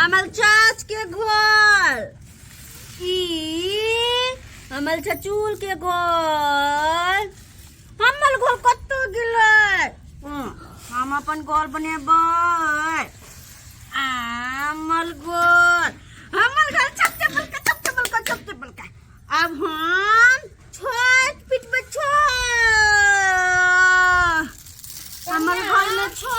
हमर चाच के घर, ई हमर चचूल के घर। हमर घर कतौ गेलै? हम अपन घर बनेबै। हमर घर, हमर घर सबसे बड़का, सबसे बड़का, सबसे बड़का। अब हम छत पिटबै, छत हमर घर में, छत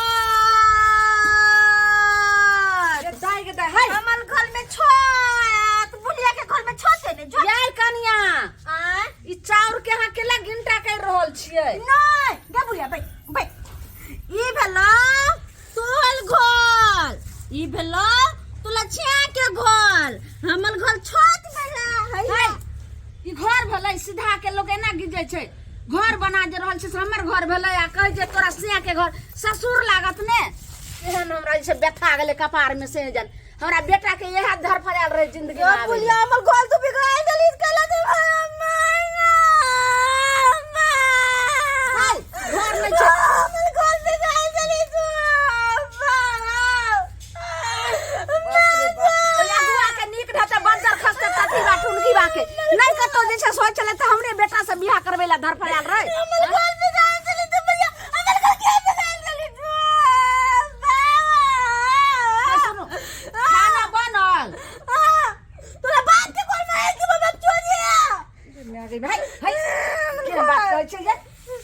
दाई के दाई है। हमर घर में छत, बुढ़िया के घर में छत है ने? यार कनिया, आँय? ई चाउर के अहाँ केला गिनटा कर रहल छियै? नहीं गे बुढ़िया, बैठ बैठ। ई भेलो तोहर घर, ई भेलो तोला छिया के घर, हमर घर छत भेला है। है, ई घर भेलै? सीधा के लोग एना गिजै छै? घर बना जे रहल छै से हमर घर भेलै आ कहै छै तोरा सिया के घर, ससुर लागत ने। एहन हमरा जे छै व्यथा गेलै कपार में से जन हमरा बेटा के इएह धरफड़ायल रहे जिंदगी में आबै। बुढ़िया, हमर घर तू बिगड़ाई देली, कहला तू। हाय, घर नहि छै। हमर घर बिगड़ाई देली तू। ओहि अगुआ के नीक रहतै, बज्जर खसतै तथी बा टुनकी बा के नहि कतौ जे छै सोच छलै तऽ हमरे बेटा से बियाह करबै ला धरफड़ायल रहे। हमर घर बिगड़ाई देली तू बुढ़िया, हमर घर के बिगड़ाई देली तू। हे सुनू, खाना बनल? तोरा बाप के कोन मारे कि बाप चोरिया। भाई भाई, केहन बात कहै छै जे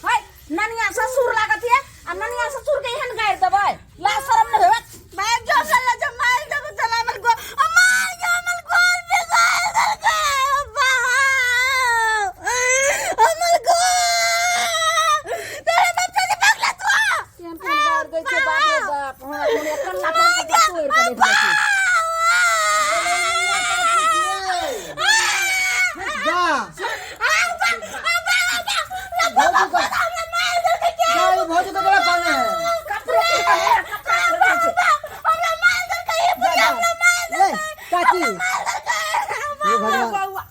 है? ननिया ससुर लागत ये आ ननिया ससुर के एहन गारि देबै? ला शरम नहि होयत? मैं जो साला जो मार देबो चला हमर गो अमार जो हमर गोल बिगाड़ देलकै। अब्बा, हमर गोल तोरा बाप चोरी पकड़ा तू। केहन केहन गारि दै छै, बाप रे बाप! हमरा मोन कल्ला पर के तोड़ि के बैठ जाइ छै। जा भौजी का, जा, ये भौजी का बड़ा कौन है? कपड़ो के कपड़ा के रहै छै। जा, ए, चाची, हे भगवान!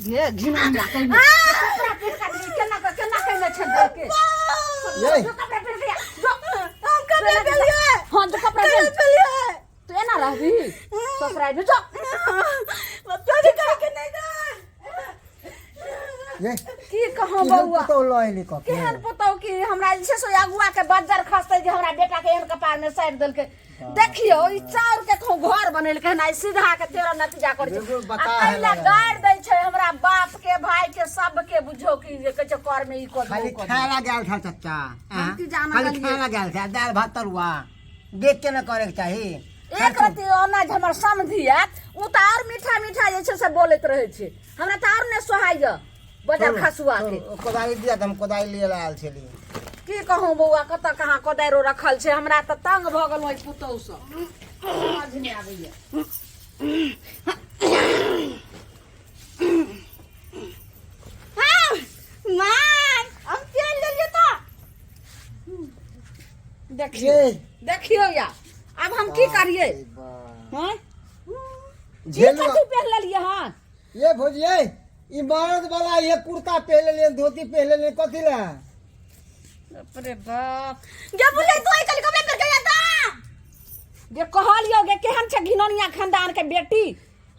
घे घिना कहिने कपड़ा पहिर के केना केना कहिने छै के? ये। जो कपड़ा पहिर के जो। हाँ, जो कपड़ा पहिर तू एना रहबी ससुराल में, जो। ये की कहूँ केहन बौआ? पुतौह लऽ एली कऽ के? केहन पुतौह कि हमरा जे छै से अगुआ के बज्जर खसतै जे हमरा बेटा के एहन कपार में साटि देलकै। देखियौ, ई चाउर के कहूँ घर बनेलकै हन, आई सीधा के तेरह नतीजा करै छै। बिल्कुल आ बता है ताहि ला लगल। गारि दै छै हमरा बाप के, भाई के, सबके। बुझौ कि जे कहै छै कर में ई कऽ खाली दू, ओ कऽ दू। खाय ला गेल था चचा। हम की जानऽ खाली गेलियै? खाय ला गेल था, दालि भात तरुआ देख के न करे के चाही। एक रत्ती ओना जे हमर समझी आयत, ओ तऽ आओर मीठा मीठा जे छै से बोलैत रहै छै। हमरा तऽ आओर नहि सोहाइए बजार खसुआ के। कोदारी दिया तऽ हम कोदारी लिए ला आयल छली। की कहूँ बौआ, कतऽ कहाँ कोदारिो रखल छै। हमरा तऽ तंग भऽ गेलहुँ एहि पुतौहसँ, समझ नहि आबैए। हम चलि गेलियै तऽ। देखियौ। ये। देखियौ या, आब हम की करियै? हँ, ई झेलू। कथी पहिर लेलियै हन? ये भौजी, ये ई मर्द वाला ये कुर्ता पहिर लेलियै, धोती पहिर लेलियै, कथी ला? बाप रे बाप! गे बुले, तू आई कल कपड़ा पर गया था। जे कहलियौ गे, केहन छै घिनौनिया खानदान के बेटी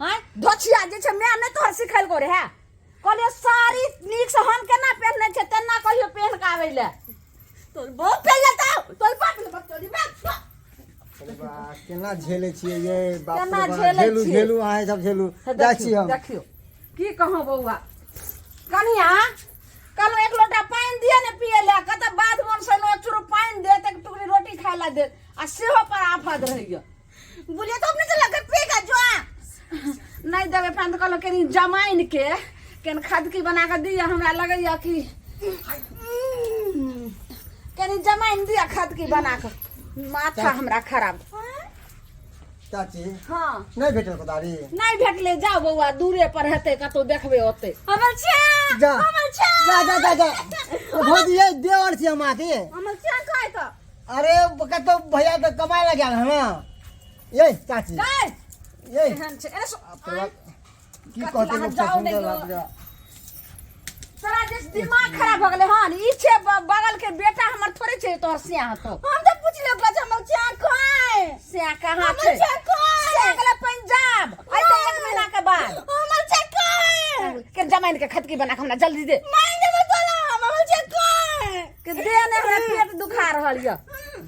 हैं? धोछिया जे छै, माय नहि तोहर सिखेलको रहे? कहलियै साड़ी नीक से हम केना पहिरने छै तेना कहियो पहिर के आबै लए। तोर बाप पे जाता, तोर बाप ने बकचोदी बाप। अरे बा, केना झेले छियै ये बाप केना रे बाप। झेलै झेलू। छियै? झेलू, अहाँ सब झेलू, जाइ छी देखियौ हम। देखियौ, की कहूँ बौआ। कनिया, कहलहुँ एक लोटा पानि दिअ ने पियै लए। कतऽ बाध बन से एक चूरू पानि देत, एक टुकड़ी रोटी खाय लए देत, आ सेहो पर आफत रहैया। बोलिए तो अपने से लगा पीगा जो। नहि देबै पानि तऽ कहलहुँ कनि जमाइन के केन खदकी बना कऽ दिअ। हमरा लगैया कि कनि जमाइन दिअ खदकी बना कऽ, माथा हमरा खराब। चाची। हाँ। नहि भेटल कोदारी? नहि भेटलै। जाउ बौआ, दूरे पर हेतै कतौ, देखबै ओतै। हमर छे। जा। हमर छे। जा जा जा जा। ओ भौजी, ये देवर छी हम अहाँके। हमर छे खाय तो। अरे, कतौ भैया तऽ कमाय लए गेल हन ने। ये चाची। गै। ये। एहन छै एने तोरा की कथी कहते अहाँ लोक जाउ सब नहि सुनते गो। बाप रे बाप। तोरा जे दिमाग खराब भऽ गेलै हन। ई छै बगल के बेटा हमर थोड़े छै तोहर सिया हतो। हम तो पूछ ले बच हमर छे खाय। सिया कहाँ हमर छै? छे खाय। सिया गेलै हमर चक्का है के जमाइन के खतकी बना के हमरा जल्दी दे मार देबो तोला हमर चक्का है के दे ने हमरा पेट दुखा रहल यऽ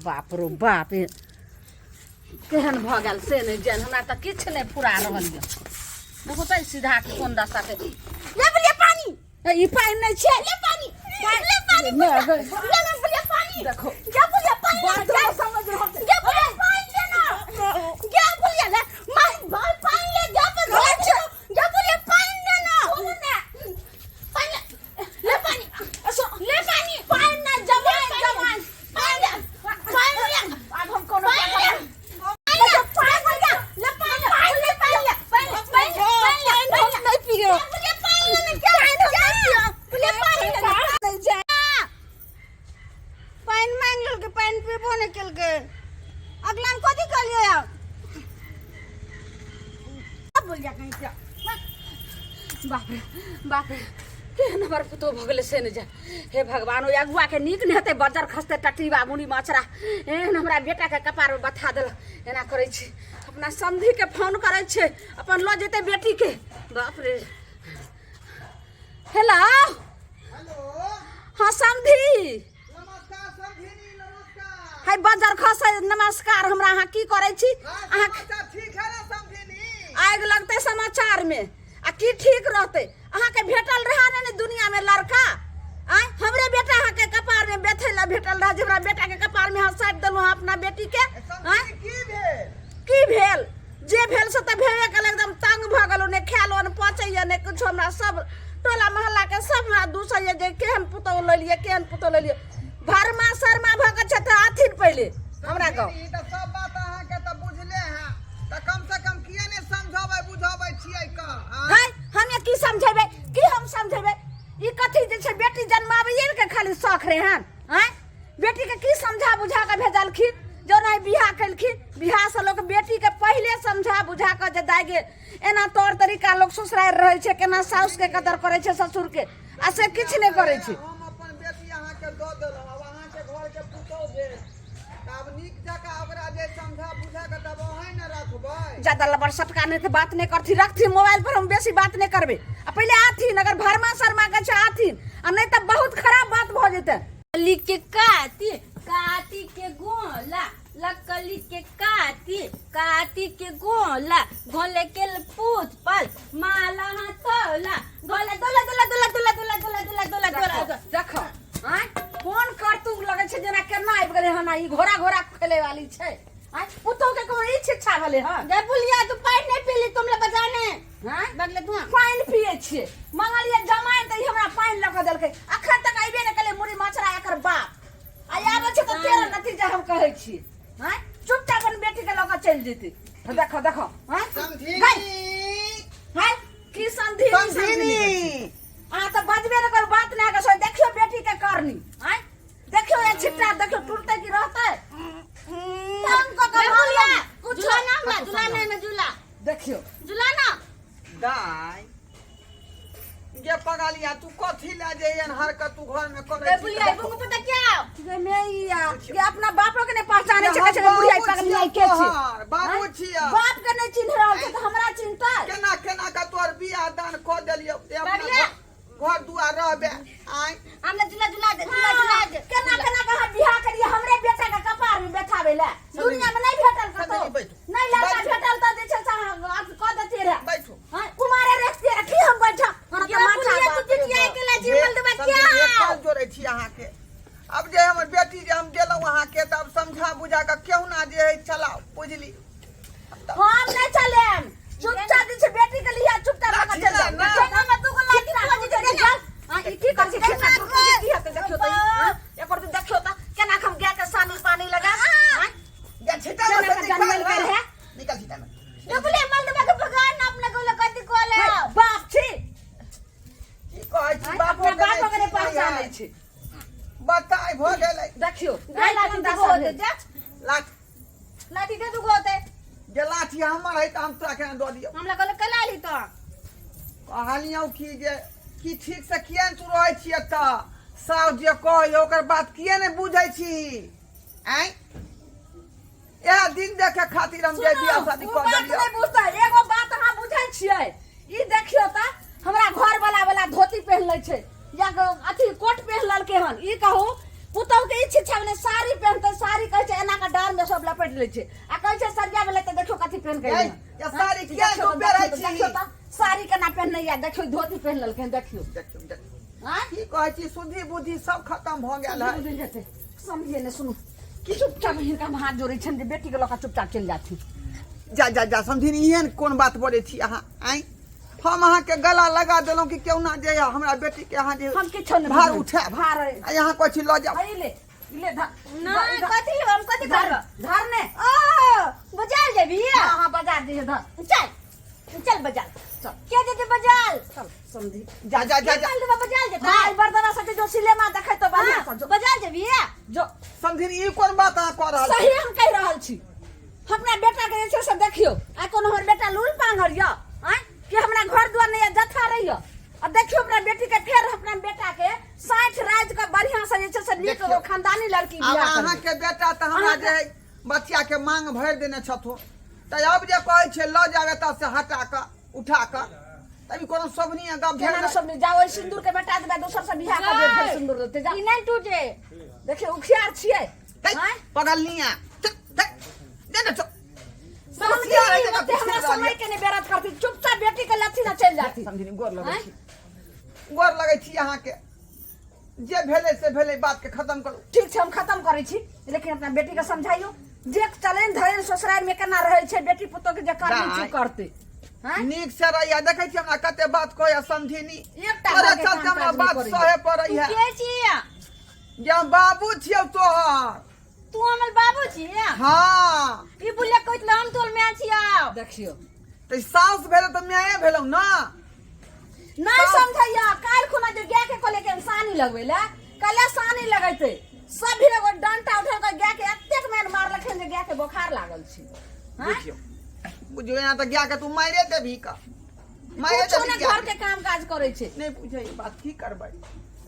बाप रो बाप हे। केहन भऽ गेल से नहि जान हमरा तऽ किछु नहि फुरा रहल यऽ देखो तऽ सीधा के कोन रास्ता के ले बुलिया पानी ए, ई पानि नहि छै ले पानी ले पानी ले, ले। ले ले बुलिया पानी देखो। जा बुलिया पानी बात जा तो समझ रहल छै। जा बुलिया पानी ले ना जा बुलिया ले मार बाल पानी ले जा पर जा बुलिया पानी ले ना पानी ले ले पानी ले पानी पानि नहि जमाइन जमाइन पानी ले पानी ले आब हम कोनो पानी ले पानी ले ले पानी पानी ले पानी ले पानी पानी पानी ले हम नहीं पियो बुलिया पानी ले ना जा जा बुलिया पानी ले ना नहीं जाए पानि मांगि लेलकै पानि पीबो नहि केलकै अगला मे कथी कहलियै आब बोल जा कहीं से बाप रे बाप रे केहन हमर पुतोह भऽ गेलै से नहि जान हे भगवान ओहि अगुआके नीक नहि हेतै बज्जर खसतै टटीबा मुड़ी मचरा एहन हमरा बेटाके कपारमे बथा देलक एना करै छी अपना समधिके फोन करै छियै अपन लऽ जेतै बेटीके बाप रे हेलो हेलो हाँ समधि नमस्कार समधिनी नमस्कार हाय बज्जर खसै नमस्कार हमरा अहाँ की करै छी हाँ, अहाँ समाचार ठीक है ना समधिनी आगि लगतै समाचार में आ की ठीक रहतै अहाँके भेटल रहा ने दुनिया में लड़का आय हमरे बेटा अहाँके कपार में बेथै ला भेटल रहा जे हमरा बेटा के कपार में अहाँ साटि देलहुँ हँ अपना बेटी के आय समधिनी की भेल की भेल जे भेल से तऽ भेबे कयल एकदम तंग भऽ गेलहुँ नहि खायलो नहि पचैए नहि किछो हमरा सब टोला मोहल्लाके सब हमरा दूसैए जे केहन पुतहु लेलियै केहन पुतहु लेलियै भरमा शर्मा भऽ कऽ छथि अथिन पहिले हमरा गाँव ई तऽ सब बात अहाँके तऽ बुझले है तऽ कम से कम किए ने समझाबै बुझाबै छियै का है हमे की समझेबै की हम समझेबै ई कथी जे छै बेटी जन्माबैए के खाली शौख रहे हन आँय बेटीके की समझा बुझा कऽ भेजलखिन जो नहि बियाह केलखिन बियाहसँ लोक बेटीके पहिले समझा बुझा कऽ जे दाइ गे एना तौर तरीका लोक ससुरारि रहै छै केना साउसके कदर करै छै ससुरके आ से किछु नहि करै छै हम अपन बेटी अहाँके दऽ देलहुँ आब अहाँके घरके पुतहु भेल तऽ आब नीक जकाँ ओकरा जे समझा बुझा कऽ तब अहीं ने रखबै ज्यादा लबड़ सटका नहि तऽ बात नहि करथिन रखथिन मोबाइल पर हम बेसी बात नहि करबै आ पहिले आथिन अगर भरमा शर्मा के छै आथिन आ नहि तऽ बहुत खराब बात भऽ जेतै लकली के काती काती के गोला लकली के काती काती के गोला गोले के पूत पल माला हथौला गोला दोला दोला दोला दोला दोला दोला दोला दोला दोला देखो आँय कोन करतूत लगै छै जेना केना आबि गेलै हन ई घोड़ा घोड़ा खेले वाली छै आँय पुतोह के कोनो ई शिक्षा भेलै हन गे बुलिया तू पानि नहीं पीली तुम ले बजाने आँय बगले तू पानि पियै छियै मंगलियै जमाइन तऽ ई हमरा पानि लऽ कऽ देलकै अखन तक अयबे नहि केलै मुड़ी मचरा एकर बाप आ आबै छै तऽ तेरह नतीजा हम कहै छियै आँय चुपचाप अपन बेटीके लऽ कऽ चलि जेतै देखो देखो आँय समधिनी गई आँय की समधिनी समधिनी अहाँ तऽ बजबे नहि करू बात नहि अहाँके देखियौ बेटीके करनी आँय देखियौ ये छिट्टा देखियौ टूटतै कि रहतै तंग कऽ कऽ बुलिया कुछ झूला ना हमरा झूला नहीं में झूला देखियौ झूला ना दाय गे पगलिया तू कथी लए जे एहन हरकत तू घर में करै गे छी बुलिया बुंगु पता क्या गे मैया ये अपना बापो के नहीं पहचाने छै कहै छै बुढ़िया बाबू पगलिया छियौ के छी तोहर, बाबू छियौ। बाप के नहीं चिन्ह रहल छै तऽ हमरा चिन्हतै केना केना के तोहर बियाह दान कऽ देलियौ जे अपना बगले। घर दुआर रहबे आय हमरा झूला झूला दे झूला झूला दे केना केना के अहाँ बियाह करिए हमरे बेटा के कपार में बैठाबै ले दुनिया में नहीं भेटल कतौ संजय, बैठू। नहीं लड़का बैठू। भेटल तऽ जे छै से अहाँ अथी कऽ देतियै रहे बैठू हाँ, कुमारे रखतियै रहे की हम बैठा हमरा गे तऽ माथा बुलिया बाप तू रे दुनिया बाप। के ला जीवन देबा समझी, क्या एक काल जोड़ै छी अहाँके अब जे हमर बेटी जे हम देलहुँ अहाँके तऽ अब समझा बुझा कऽ केहुना जे है चलाउ बुझली हम नहीं चलेम चुपचाप जे छै बेटी के लिए चुपचाप लऽ कऽ चल जाउ ना। ठेंगा में दूगो लाठी खोज के दे जाउ हां ई की करै छै ठेंगा टूटतै कि की हेतै देखियौ तऽ ई, हाँ? एकर तऽ देखियौ तऽ केना हम गाय के सानी पानी लगा हाँ? जा छिटा केना में के से जनमल निकाल के रहे निकाल छिटा में गे बुलिया मल देबा के भगवान अपने को कथी कोले हे, बाप छी की कहै छी हाँ? बापो अपना बापो के के नहि पहचानै छी बताय भऽ गेलै देखियौ गे लाठी दूगो होते जा लाठी लाठी दे दूगो होते जे लाठी हमर है तऽ हम तोरा केना दऽ दियौ हमरा कहले कल आली तो कहलियौ कि जे कि ठीक से किया ने तू रहै छी एतऽ साउस जे कहै ओकर बात किया नहि बुझै छी आँय इएह दिन देखे खातिर हम जे बियाह शादी ओ कऽ बात देलियौ नहि बुझतै एगो बात अहाँ बुझै छियै ई हन ई कहू पुतहु के ई शिक्षा भेलै साड़ी पहिनतै साड़ी कहै छै एना के डार में सब लपेट लै छै आ कहै छै सरिया भेलै तऽ देखियौ कथी पहिन के ए, एलै हन। या साड़ी किया देखियौ तू पहिरै देखियौ, छी? देखियौ तऽ साड़ी केना पहिनने या देखियौ धोती पहिन लेलकै हन, देखियौ देखियौ देखियौ आँय? की कहै छी सुधि बुद्धि सब खत्म भऽ गेल है बुझि जेतै समझिए ने सुनू चुपचाप हिनका हम हाथ जोड़ै छनि जे बेटीके लऽ कऽ चुपचाप चलि जाथिन जा जा जा समझी एहन कोन बात बजै छी अहाँ आँय हम अहाँके गला लगा देलहुँ कि केहुना जे हमरा बेटीके अहाँ जे हम किछो नहि भार बुझबै। उठायब भार आ अहाँ कहै छी लऽ जाउ आ, ई ले ई ले धर नहीं कथी लेब हम कथी धर करब धर ने ओ बाजार जेबी हाँ हाँ बाजार जइहे धर चल चल बाजार चल। के जेते बाजार चल समझी जा जा जा जा चल देबा बाजार जेता हाँ ई बर्दना सके जो सिनेमा देखै तो बढ़िया हाँ, से जो बाजार जेबी जो समझी ई कोन बात अहाँ कऽ रहल छी सही हम कहि रहल छी अपना बेटा के जे छै से देखियौ आ कोनो हमर बेटा लूल पांगर यऽ आँय कि हमरा घर दुआर नहि यऽ जथा रही यऽ आ देखियौ अपना बेटी के फेर अपना बेटा के 60 राज के बढ़िया से जे छै से नीक देखियौ। एगो खानदानी लड़की आब बियाह करबै। अहाँके बेटा तऽ हमरा अहाँके- जे है बच्चा के मांग भरि देने छथुन तऽ अब जे कहै छै लऽ जाब एतऽ से हटा कऽ उठा कऽ तब ई कोनो शोभनीय गप केना भेल ने सब जाओ ओहि सिंदूर के बेटा देबै दोसर से बियाह करबै फेर सिंदूर लेतै जा ई नहीं टूटे देखियौ उखियार छियै आँय? पगलनिया दे ने चुप समझी ओते हमरा समय के नहीं बेरत करती चुपचाप बेटी के लथी ना चल जाती समझी गोर लगै आँय? छी गोर लगै छी अहाँके जे भेलै से भेलै बात के खत्म करू ठीक छै हम खत्म करै छी लेकिन अपना बेटी के समझाइयो जे चलैन धरैन ससुराल में केना रहै छै बेटी पुतोह के जे करनी छै दाइ। करतै आँय? नीक से रहैया देखै छी हमरा कते बात कहैया समझिनी एकटा तोरा घरके चलते काम हमरा काज नहि बात करैया। सहे तू पड़ैया के छिया जे हम बाबू छियौ तोहर तू हमर बाबू छिया हाँ ई बुलिया कहत हम तोर माय छिया देखियौ तऽ साउस भेल तऽ माये भेलौ ना नहीं समझैया काल्हि खुना जे गाय के कहले के सानी लगबै ले कले सानी लगैते सब भी एगो डंटा उठा के गाय के एतेक मैन मारलखिन जे गाय के बोखार लागल छै हाँ? बुझियौ बुझियौ यहाँ तऽ गाय के तू मारे देबही का मारे कुछो देबही ने गाय घर के काम काज करै छै नहीं बुझे ई बात की करबै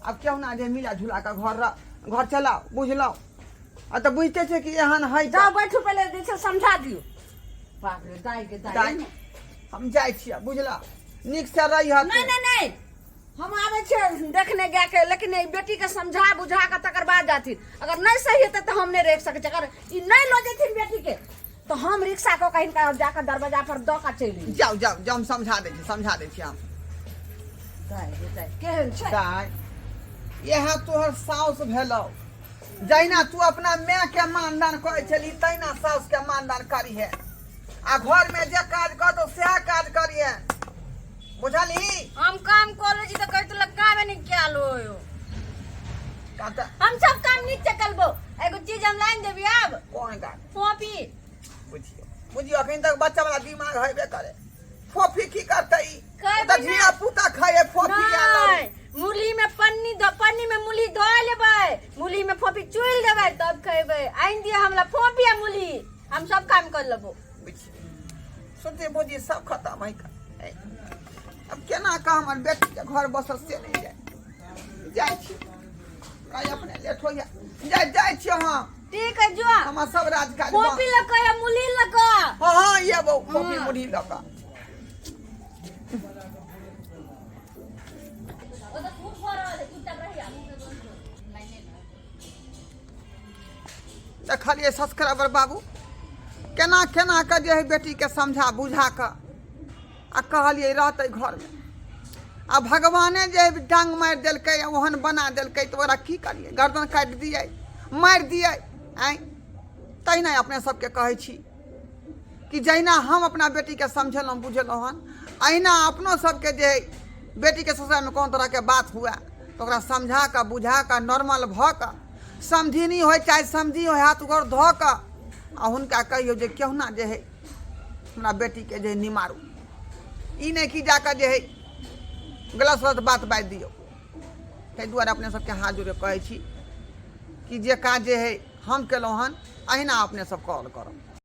आब क्यों ना जे मिला झुला के घर घर चलाओ बुझलहुँ आ तऽ बुझते छै कि एहन है तऽ जाओ बैठू पहिले जे छै समझा दियौ बाप रे दाइ के दाइ दाइ हम जाइ छियै बुझला नीक से रही नहीं नहीं नहीं हम आबै छियै देखने गाय के लेकिन ई बेटी के समझा बुझा के तकर बाद जाथिन अगर नहीं सही हेतै तऽ हम नहीं रहि सकै छी अगर ई नहीं लऽ जेथिन बेटी के तऽ हम रिक्शा कऽ के हिनका जाकऽ दरवाजा पर दऽ कऽ चलि एबै। जाउ जाउ जाउ हम समझा दै छी समझा दै छी हम दाइ रे दाइ केहन छै दाइ इएह तोहर साउस भेलौ जहिना तू अपना माय के मानदान करै छली तहिना साउस के मानदान करिहे आ घर में जे काज कहतो सएह काज करिहे बुझलही हम काम कर छी तऽ कहै तुला काम नहीं कयल हो का तऽ हम सब काम नीक से करबो एगो चीज हम लाइन देबी आब कोन काज फोपी बुझियौ बुझियौ अखन तक बच्चा वाला दिमाग हेबे करे फोफी की करतै ई? कहबै ओ तऽ ने। धिया पुता खाए फोफी आयल नहीं मूली में पन्नी द पन्नी में मूली धो लेबै मूली में फोपी चुइल देबै तब खेबै आनि दिअ हमरा फोपी आ मूली हम सब काम कर लेबो सोचे बुझी सब खत्म है का। ए, अब केना कऽ हमर बेटी के घर बसल से नहीं जाए जाइ छी हमरा अपने लेट होइया जाइ जाइ छी हम ठीक है जो हमर सब राज काज फोपी लऽ कऽ या मूली लऽ कऽ हाँ हाँ ये बो फोफी मुढ़ी लऽ कऽ ओ तऽ खूब भऽ रहल है चुपचाप रहिया देखलियै सब्सक्राइबर बाबू केना केना कऽ जे है बेटीके समझा बुझा कऽ आ कहलियै रहतै घरमे आ भगवाने जे है डांग मारि देलकै आ ओहन बना देलकै तऽ ओकरा की करियै गर्दन काटि दियै मारि दियै आँय तहिना अपने सबके कहै छी कि जहिना हम अपना बेटीके समझेलहुँ बुझेलहुँ हन अहिना अपनो सबके जे है बेटीके ससुरालमे कोनो तरहके बात हुए तऽ ओकरा समझा कऽ बुझा कऽ नॉर्मल भऽ कऽ समधिनी होइ चाहे समधी होइ हाथ गोड़ धऽ कऽ आ हुनका कहियौ जे केहुना जे है हमरा बेटीके जे निमारू ई नहि कि जाकऽ जे है गलत सलत बात बाजि दियौ ताहि दुआरे अपने सबके हाथ जोड़ि कऽ कहै छी कि जे काज जे है हम केलहुँ हन अहिना अपने सब करल करब।